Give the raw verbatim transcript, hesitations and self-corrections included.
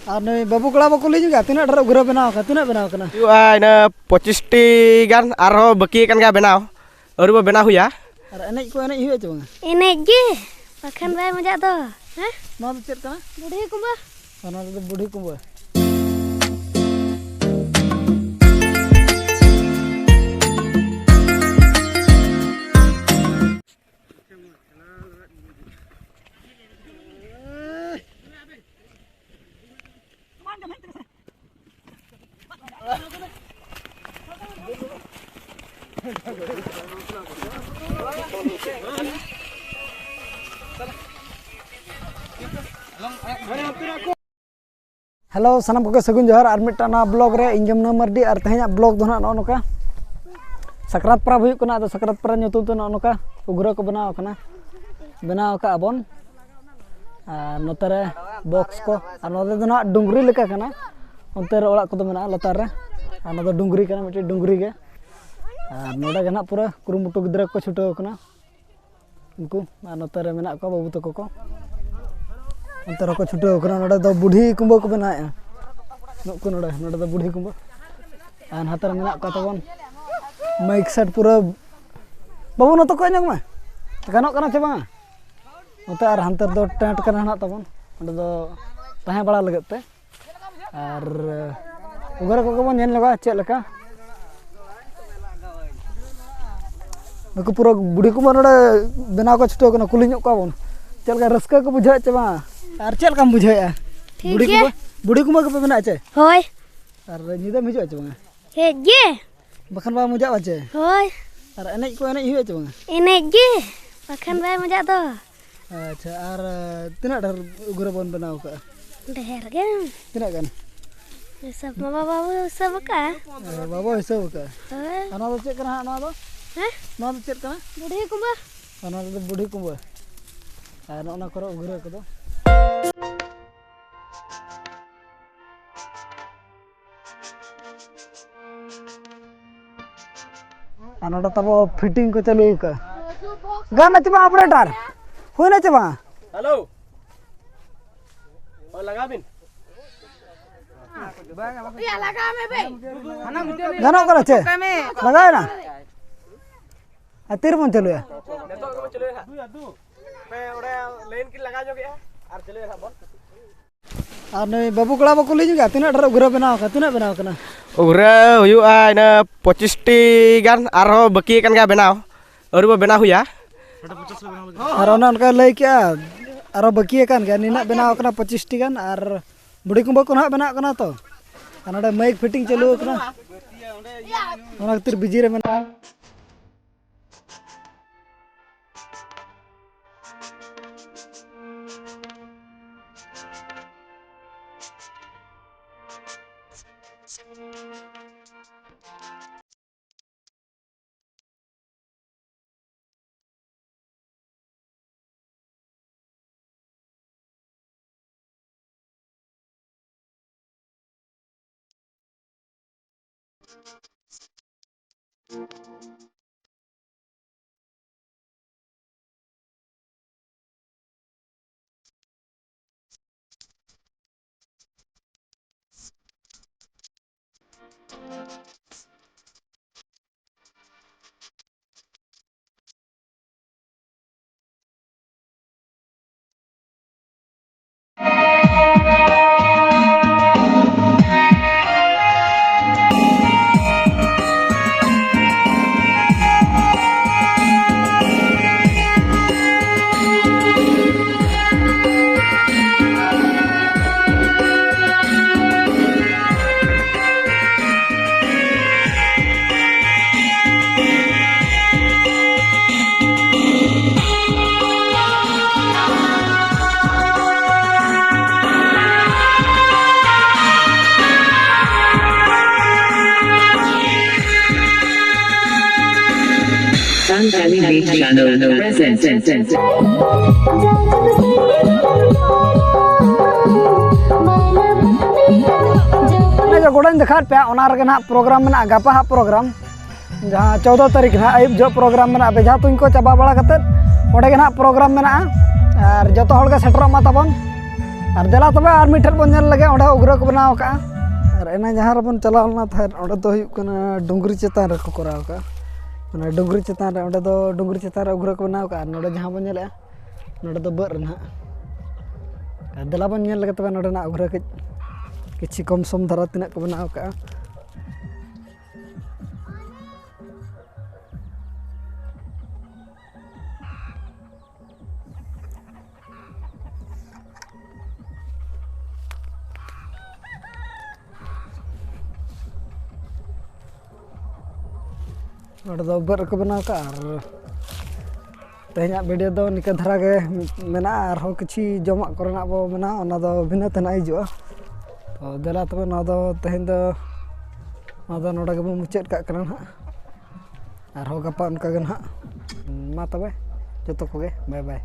ᱟᱨ ᱱᱩᱭ ᱵᱟᱹᱵᱩ ᱠᱚᱲᱟ ᱵᱟᱠᱚ ᱞᱟᱹᱭ ᱧᱚᱜᱟ ᱛᱤᱱᱟᱹᱜ ᱰᱷᱮᱨ ᱩᱜᱽᱨᱟᱹ ᱵᱮᱱᱟᱣ ᱟᱠᱟᱱᱟ, ᱛᱤᱱᱟᱹᱜ ᱵᱮᱱᱟᱣ ᱟᱠᱟᱱᱟ? ᱦᱩᱭᱩᱜᱼᱟ ᱤᱱᱟᱹ ᱯᱚᱸᱪᱤᱥ ᱴᱤ ᱜᱟᱱ, ᱟᱨᱦᱚᱸ ᱵᱟᱹᱠᱤ ᱟᱠᱟᱱ ᱜᱮᱭᱟ ᱵᱮᱱᱟᱣ, ᱟᱹᱣᱨᱤ ᱵᱚ ᱵᱮᱱᱟᱣ ᱦᱩᱭᱟ᱾ ᱟᱨ ᱮᱱᱮᱡ ᱠᱚ ᱮᱱᱮᱡ ᱦᱩᱭᱩᱜᱼᱟ ᱪᱮ ᱵᱟᱝᱟ? ᱮᱱᱮᱡ ᱜᱮ, ᱵᱟᱠᱷᱟᱱ ᱵᱟᱭ ᱢᱚᱡᱟᱜ ᱫᱚ᱾ ᱦᱮᱸ? ᱱᱚᱣᱟ ᱫᱚ ᱪᱮᱫ ᱠᱟᱱᱟ? ᱵᱩᱰᱷᱤ ᱠᱩᱢᱵᱟᱹ᱾ ᱚᱱᱟ ᱫᱚ ᱵᱩᱰᱷᱤ ᱠᱩᱢᱵᱟᱹ᱾ ᱦᱮᱞᱳ, ᱥᱟᱱᱟᱢ ᱠᱚᱜᱮ ᱥᱟᱹᱜᱩᱱ ᱡᱚᱦᱟᱨ᱾ ᱟᱨ ᱢᱤᱫᱴᱟᱝ ᱱᱚᱣᱟ ᱵᱞᱚᱜ ᱨᱮ ᱤᱧ ᱡᱚᱢᱱᱟ ᱢᱟᱨᱰᱤ᱾ ᱟᱨ ᱛᱮᱦᱮᱧᱟᱜ ᱵᱞᱚᱜ ᱫᱚ ᱱᱟᱦᱟᱜ ᱱᱚᱜᱼᱚ ᱱᱚᱝᱠᱟ ᱥᱟᱠᱨᱟᱛ ᱯᱚᱨᱚᱵᱽ ᱦᱩᱭᱩᱜ ᱠᱟᱱᱟ᱾ ᱟᱫᱚ ᱥᱟᱠᱨᱟᱛ ᱯᱚᱨᱚᱵᱽ ᱧᱩᱛᱩᱢ ᱛᱮ ᱱᱚᱜᱼᱚ ᱱᱚᱝᱠᱟ ᱩᱜᱽᱨᱟᱹ ᱠᱚ ᱵᱮᱱᱟᱣ ᱟᱠᱟᱱᱟ, ᱵᱮᱱᱟᱣ ᱟᱠᱟᱫᱼᱟ ᱵᱚᱱ᱾ ᱟᱨ ᱱᱚᱛᱮ ᱨᱮ ᱵᱚᱠᱥ ᱠᱚ, ᱟᱨ ᱱᱚᱛᱮ ᱫᱚ ᱱᱟᱦᱟᱜ ᱰᱩᱝᱨᱤ ᱞᱮᱠᱟ ᱠᱟᱱᱟ᱾ ᱚᱱᱛᱮ ᱨᱮ ᱚᱲᱟᱜ ᱠᱚᱫᱚ ᱢᱮᱱᱟᱜᱼᱟ ᱞᱟᱛᱟᱨ ᱨᱮ, ᱟᱨ ᱱᱚᱣᱟ ᱫᱚ ᱰᱩᱝᱨᱤ ᱠᱟᱱᱟ, ᱢᱤᱫᱴᱮᱱ ᱰᱩᱝᱨᱤ ᱜᱮ᱾ ᱟᱨ ᱱᱚᱰᱮ ᱜᱮ ᱱᱟᱦᱟᱜ ᱯᱩᱨᱟᱹ ᱠᱩᱨᱩᱢᱩᱴᱩ ᱜᱤᱫᱽᱨᱟᱹ ᱠᱚ ᱪᱷᱩᱴᱟᱹᱣ ᱟᱠᱟᱱᱟ᱾ ᱩᱱᱠᱩ ᱟᱨ ᱱᱚᱛᱮ ᱨᱮ ᱢᱮᱱᱟᱜ ᱠᱚᱣᱟ ᱵᱟᱹᱵᱩ ᱛᱟᱠᱚ ᱠᱚ, ᱚᱱᱛᱮ ᱨᱮᱠᱚ ᱪᱷᱩᱴᱟᱹᱣ ᱠᱟᱱᱟ᱾ ᱱᱚᱰᱮ ᱫᱚ ᱵᱩᱰᱷᱤ ᱠᱩᱢᱵᱟᱹ ᱠᱚ ᱵᱮᱱᱟᱣᱮᱫᱼᱟ᱾ ᱱᱩᱠᱩ ᱱᱚᱰᱮ, ᱱᱚᱰᱮ ᱫᱚ ᱵᱩᱰᱷᱤ ᱠᱩᱢᱵᱟᱹ᱾ ᱟᱨ ᱱᱟᱛᱮ ᱨᱮ ᱢᱮᱱᱟᱜ ᱠᱚᱣᱟ ᱛᱟᱵᱚᱱ ᱢᱟᱭᱤᱠ ᱥᱮᱴ ᱯᱩᱨᱟᱹ᱾ ᱵᱟᱹᱵᱩ, ᱱᱚᱛᱮ ᱠᱚ ᱧᱮᱞ ᱢᱮ, ᱜᱟᱱᱚᱜ ᱠᱟᱱᱟ ᱪᱮ ᱵᱟᱝᱟ? ᱱᱚᱛᱮ ᱟᱨ ᱦᱟᱱᱛᱮ ᱨᱮᱫᱚ ᱴᱮᱱᱴ ᱠᱟᱱᱟ ᱱᱟᱦᱟᱜ ᱛᱟᱵᱚᱱ, ᱚᱸᱰᱮ ᱫᱚ ᱛᱟᱦᱮᱸ ᱵᱟᱲᱟ ᱞᱟᱹᱜᱤᱫ ᱛᱮ᱾ ᱟᱨ ᱩᱜᱽᱨᱟᱹ ᱠᱚᱜᱮ ᱵᱚᱱ ᱧᱮᱞ ᱧᱚᱜᱟ ᱪᱮᱫ ᱞᱮᱠᱟ᱾ ᱱᱩᱠᱩ ᱯᱩᱨᱟᱹ ᱵᱩᱰᱷᱤ ᱠᱚᱢᱟ ᱱᱚᱰᱮ ᱵᱮᱱᱟᱣ ᱠᱚ ᱪᱷᱩᱴᱟᱹᱣ ᱠᱟᱱᱟ, ᱠᱩᱞᱤ ᱧᱚᱜ ᱠᱚᱣᱟ ᱵᱚᱱ ᱪᱮᱫ ᱞᱮᱠᱟ ᱨᱟᱹᱥᱠᱟᱹ ᱠᱚ ᱵᱩᱡᱷᱟᱹᱣᱮᱫ ᱪᱮ ᱵᱟᱝ? ᱟᱨ ᱪᱮᱫ ᱞᱮᱠᱟᱢ ᱵᱩᱡᱷᱟᱹᱣᱮᱫᱼᱟ? ᱴᱷᱤᱠ ᱵᱩᱰᱷᱤ ᱜᱮ᱾ ᱠᱚᱢᱟ, ᱵᱩᱰᱷᱤ ᱠᱚᱢᱟ ᱜᱮᱯᱮ ᱵᱮᱱᱟᱣᱮᱫ ᱪᱮ? ᱦᱳᱭ᱾ ᱟᱨ ᱧᱤᱫᱟᱹᱢ ᱦᱤᱡᱩᱜᱼᱟ ᱪᱮ ᱵᱟᱝᱟ? ᱦᱮᱡ ᱜᱮ᱾ ᱵᱟᱠᱷᱟᱱ ᱵᱟᱭ ᱢᱚᱡᱟᱜᱼᱟ ᱪᱮ? ᱦᱳᱭ᱾ ᱟᱨ ᱮᱱᱮᱡ ᱠᱚ ᱮᱱᱮᱡ ᱦᱩᱭᱩᱜᱼᱟ ᱪᱮ ᱵᱟᱝᱟ? ᱮᱱᱮᱡ ᱜᱮ, ᱵᱟᱠᱷᱟᱱ ᱵᱟᱭ ᱢᱚᱡᱟᱜ ᱫᱚ᱾ ᱟᱪᱪᱷᱟ, ᱟᱨ ᱛᱤᱱᱟᱹᱜ ᱰᱷᱮᱨ ᱩᱜᱽᱨᱟᱹ ᱵᱚᱱ ᱵᱮᱱᱟᱣ ᱠᱟᱜᱼᱟ? ᱰᱷᱮᱨ ᱜᱮ᱾ ᱛᱤᱱᱟᱹᱜ ᱜᱟᱱ? ᱦᱤᱥᱟᱹᱵ ᱢᱟ ᱵᱟᱵᱟ ᱵᱚ ᱦᱤᱥᱟᱹᱵ ᱟᱠᱟᱫᱼᱟ᱾ ᱚ, ᱵᱟᱵᱟ ᱦᱤᱥᱟᱹᱵ ᱟᱠᱟᱫᱼᱟ᱾ ᱦᱳᱭ᱾ ᱟᱨ ᱱᱚᱣᱟ ᱫᱚ ᱪᱮᱫ ᱠᱟᱱᱟ ᱦᱟᱸᱜ ᱱᱚᱣᱟ ᱫᱚ? ᱦᱮᱸ? ᱱᱚᱣᱟ ᱫᱚ ᱪᱮᱫ ᱠᱟᱱᱟ? ᱵᱩᱰᱷᱤ ᱠᱩᱢᱵᱟᱹ᱾ ᱟᱨ ᱱᱚᱣᱟ ᱫᱚ ᱵᱩᱰᱷᱤ ᱠᱩᱢᱵᱟᱹ᱾ ᱟᱨ ᱱᱚᱜᱼᱚ ᱱᱚᱣᱟ ᱠᱚᱨᱮ ᱩᱜᱽᱨᱟᱹ ᱠᱚᱫᱚ᱾ ᱟᱨ ᱱᱚᱰᱮ ᱛᱟᱵᱚ ᱯᱷᱤᱴᱤᱝ ᱠᱚ ᱪᱟᱹᱞᱩ ᱟᱠᱟᱫᱼᱟ᱾ ᱜᱟᱱ ᱱᱟ ᱪᱮ ᱵᱟᱝ ᱚᱯᱟᱨᱮᱴᱟᱨ? ᱦᱩᱭ ᱱᱟ ᱪᱮ ᱵᱟᱝ? ᱦᱮᱞᱳ᱾ ᱦᱳᱭ, ᱞᱟᱜᱟᱣ ᱵᱤᱱ᱾ ᱜᱟᱱᱚᱜ ᱠᱟᱱᱟ ᱪᱮ? ᱞᱟᱜᱟᱣᱮᱱᱟ? ᱟᱨ ᱛᱤᱨᱮᱵᱚᱱ ᱪᱟᱹᱞᱩᱭᱟ? ᱟᱨ ᱱᱩᱭ ᱵᱟᱹᱵᱩ ᱠᱚᱲᱟ ᱵᱟᱠᱚ ᱞᱟᱹᱭ ᱧᱚᱜᱼᱟ, ᱛᱤᱱᱟᱹᱜ ᱰᱷᱮᱨ ᱩᱜᱽᱨᱟᱹ ᱵᱮᱱᱟᱣ ᱟᱠᱟᱱᱟ, ᱛᱤᱱᱟᱹᱜ ᱵᱮᱱᱟᱣ ᱟᱠᱟᱱᱟ? ᱩᱜᱽᱨᱟᱹ ᱦᱩᱭᱩᱜᱼᱟ ᱤᱱᱟᱹ ᱯᱚᱸᱪᱤᱥ ᱴᱤ ᱜᱟᱱ, ᱟᱨᱦᱚᱸ ᱵᱟᱹᱠᱤ ᱟᱠᱟᱱ ᱜᱮᱭᱟ ᱵᱮᱱᱟᱣ, ᱟᱹᱣᱨᱤ ᱵᱚ ᱵᱮᱱᱟᱣ ᱦᱩᱭᱟ᱾ ᱟᱨ ᱚᱱᱮ ᱚᱱᱠᱟ ᱞᱟᱹᱭ ᱠᱮᱜᱼᱟ, ᱟᱨᱦᱚᱸ ᱵᱟᱹᱠᱤ ᱟᱠᱟᱱ ᱜᱮᱭᱟ, ᱱᱤᱱᱟᱹᱜ ᱵᱮᱱᱟᱣ ᱟᱠᱟᱱᱟ ᱯᱚᱸᱪᱤᱥ ᱴᱤ ᱜᱟᱱ, ᱟᱨ ᱵᱩᱰᱷᱤ ᱠᱩᱢᱵᱟᱹ ᱠᱚ ᱱᱟᱦᱟᱜ ᱵᱮᱱᱟᱜ ᱠᱟᱱᱟ ᱛᱚ, ᱟᱨ ᱱᱚᱰᱮ ᱢᱟᱭᱤᱠ ᱯᱷᱤᱴᱤᱝ ᱪᱟᱹᱞᱩ ᱟᱠᱟᱱᱟ, ᱚᱱᱟ ᱠᱷᱟᱹᱛᱤᱨ ᱵᱤᱡᱤ ᱨᱮ ᱢᱮᱱᱟᱜᱼᱟ᱾ Sunshine Beat Channel presents. ᱚᱱᱮ ᱡᱮ ᱜᱚᱰᱟᱧ ᱫᱮᱠᱷᱟᱣᱟᱫ ᱯᱮᱭᱟ, ᱚᱱᱟ ᱨᱮᱜᱮ ᱱᱟᱦᱟᱜ ᱯᱨᱳᱜᱨᱟᱢ ᱢᱮᱱᱟᱜᱼᱟ, ᱜᱟᱯᱟ ᱦᱟᱸᱜ ᱯᱨᱳᱜᱨᱟᱢ, ᱡᱟᱦᱟᱸ ᱪᱳᱫᱽᱫᱚ ᱛᱟᱹᱨᱤᱠᱷ ᱱᱟᱦᱟᱜ ᱟᱹᱭᱩᱵ ᱡᱚᱦᱚᱜ ᱯᱨᱳᱜᱨᱟᱢ ᱢᱮᱱᱟᱜᱼᱟ᱾ ᱵᱮᱡᱷᱟ ᱛᱩᱧ ᱠᱚ ᱪᱟᱵᱟ ᱵᱟᱲᱟ ᱠᱟᱛᱮᱫ ᱚᱸᱰᱮ ᱜᱮ ᱱᱟᱦᱟᱜ ᱯᱨᱳᱜᱨᱟᱢ ᱢᱮᱱᱟᱜᱼᱟ, ᱟᱨ ᱡᱚᱛᱚ ᱦᱚᱲ ᱜᱮ ᱥᱮᱴᱮᱨᱚᱜ ᱢᱟ ᱛᱟᱵᱚᱱ᱾ ᱟᱨ ᱫᱮᱞᱟ ᱛᱚᱵᱮ ᱟᱨ ᱢᱤᱫ ᱴᱷᱮᱱ ᱵᱚᱱ ᱧᱮᱞ ᱞᱮᱜᱮ, ᱚᱸᱰᱮ ᱦᱚᱸ ᱩᱜᱽᱨᱟᱹ ᱠᱚ ᱵᱮᱱᱟᱣ ᱟᱠᱟᱫᱼᱟ᱾ ᱟᱨ ᱮᱱᱟᱝ ᱡᱟᱦᱟᱸ ᱨᱮᱵᱚᱱ ᱪᱟᱞᱟᱣ ᱞᱮᱱᱟ ᱛᱟᱦᱮᱸᱫ, ᱚᱸᱰᱮ ᱫᱚ ᱦᱩᱭᱩᱜ ᱠᱟᱱᱟ ᱰᱩᱝᱨᱤ ᱪᱮᱛᱟᱱ ᱨᱮᱠᱚ ᱠᱚᱨᱟᱣ ᱠᱟᱜᱼᱟ᱾ ᱢᱟᱱᱮ ᱰᱩᱝᱨᱤ ᱪᱮᱛᱟᱱ ᱨᱮ, ᱚᱸᱰᱮ ᱫᱚ ᱰᱩᱝᱨᱤ ᱪᱮᱛᱟᱱ ᱨᱮ ᱩᱜᱷᱨᱟᱹ ᱠᱚ ᱵᱮᱱᱟᱣ ᱠᱟᱜᱼᱟ᱾ ᱟᱨ ᱱᱚᱰᱮ ᱡᱟᱦᱟᱸ ᱵᱚᱱ ᱧᱮᱞᱮᱜᱼᱟ, ᱱᱚᱰᱮ ᱫᱚ ᱵᱟᱹᱫᱽ ᱨᱮ ᱱᱟᱦᱟᱜ᱾ ᱟᱨ ᱫᱮᱞᱟ ᱵᱚᱱ ᱧᱮᱞ ᱞᱮᱜᱮ ᱛᱚᱵᱮ ᱱᱚᱰᱮᱱᱟᱜ ᱩᱜᱷᱨᱟᱹ ᱠᱟᱹᱡ, ᱠᱤᱪᱷᱤ ᱠᱚᱢ ᱥᱚᱢ ᱫᱷᱟᱨᱟ ᱛᱤᱱᱟᱹᱜ ᱠᱚ ᱵᱮᱱᱟᱣ ᱠᱟᱜᱼᱟ᱾ ᱱᱚᱰᱮ ᱫᱚ ᱵᱟᱹᱫᱽ ᱨᱮᱠᱚ ᱵᱮᱱᱟᱣ ᱠᱟᱜᱼᱟ᱾ ᱟᱨ ᱛᱮᱦᱮᱧᱟᱜ ᱵᱷᱤᱰᱤᱭᱳ ᱫᱚ ᱱᱤᱠᱟᱹ ᱫᱷᱟᱨᱟ ᱜᱮ ᱢᱮᱱᱟᱜᱼᱟ᱾ ᱟᱨᱦᱚᱸ ᱠᱤᱪᱷᱤ ᱡᱚᱢᱟᱜ ᱠᱚᱨᱮᱱᱟᱜ ᱵᱚ ᱢᱮᱱᱟᱜᱼᱟ, ᱚᱱᱟ ᱫᱚ ᱵᱷᱤᱱᱟᱹ ᱛᱮ ᱱᱟᱜ ᱦᱤᱡᱩᱜᱼᱟ᱾ ᱛᱚ ᱫᱮᱞᱟ ᱛᱚᱵᱮ, ᱱᱚᱣᱟ ᱫᱚ ᱛᱮᱦᱮᱧ ᱫᱚ, ᱱᱚᱣᱟ ᱫᱚ ᱱᱚᱰᱮ ᱜᱮᱵᱚᱱ ᱢᱩᱪᱟᱹᱫ ᱠᱟᱜ ᱠᱟᱱᱟ ᱱᱟᱦᱟᱜ᱾ ᱟᱨᱦᱚᱸ ᱜᱟᱯᱟ ᱚᱱᱠᱟ ᱜᱮ ᱱᱟᱦᱟᱜ᱾ ᱢᱟ ᱛᱚᱵᱮ, ᱡᱚᱛᱚ ᱠᱚᱜᱮ ᱵᱟᱭ ᱵᱟᱭ᱾